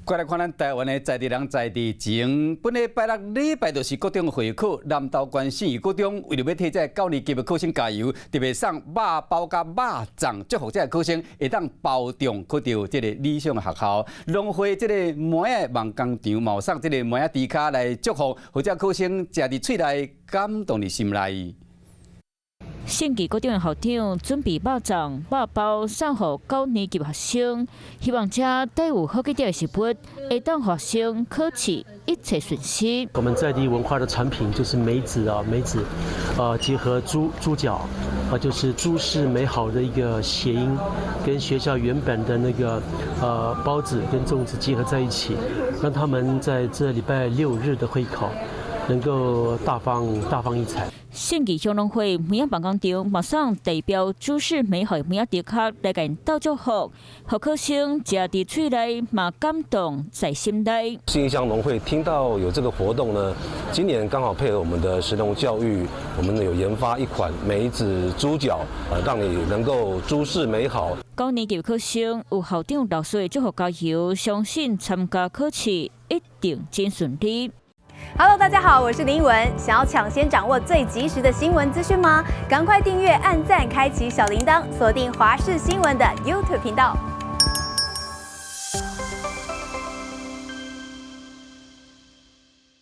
過來看咱台灣的在地人在地情，本禮拜六禮拜就是國中會考，南投縣信義國中為著欲替這九年級的考生加油，特別送肉包佮肉粽，祝福這个考生會當包中考著這个理想的學校。農會這個糜仔夢工場嘛送這個糜仔豬跤來祝福，予這考生食佇喙內，感動佇心內。信義國中的校長準備肉粽、肉包送予九年級學生，希望這帶有好格調的食物，會當予學生考試一切順心。我們在地文化的產品就是梅子啊，梅子，結合豬豬腳，啊，就是諸事美好的一個諧音，跟學校原本的那個包子跟粽子結合在一起，讓他們在這禮拜六日的會考能夠大放大放異彩。信義鄉農會糜仔夢工場嘛送代表諸事美好的糜仔豬跤來共𪜶鬥祝福，予考生食佇喙內嘛感動在心內。信義鄉農會聽到有這個活動呢，今年剛好配合我們的食農教育，我們有研發一款梅子豬腳，讓你能夠諸事美好。九年級考生有校長老師的祝福加油，相信參加考試一定真順利。 Hello，大家好，我是林文。想要搶先掌握最及時的新聞資訊嗎？趕快訂閱、按讚、開啟小鈴鐺，鎖定華視新聞的 YouTube 頻道。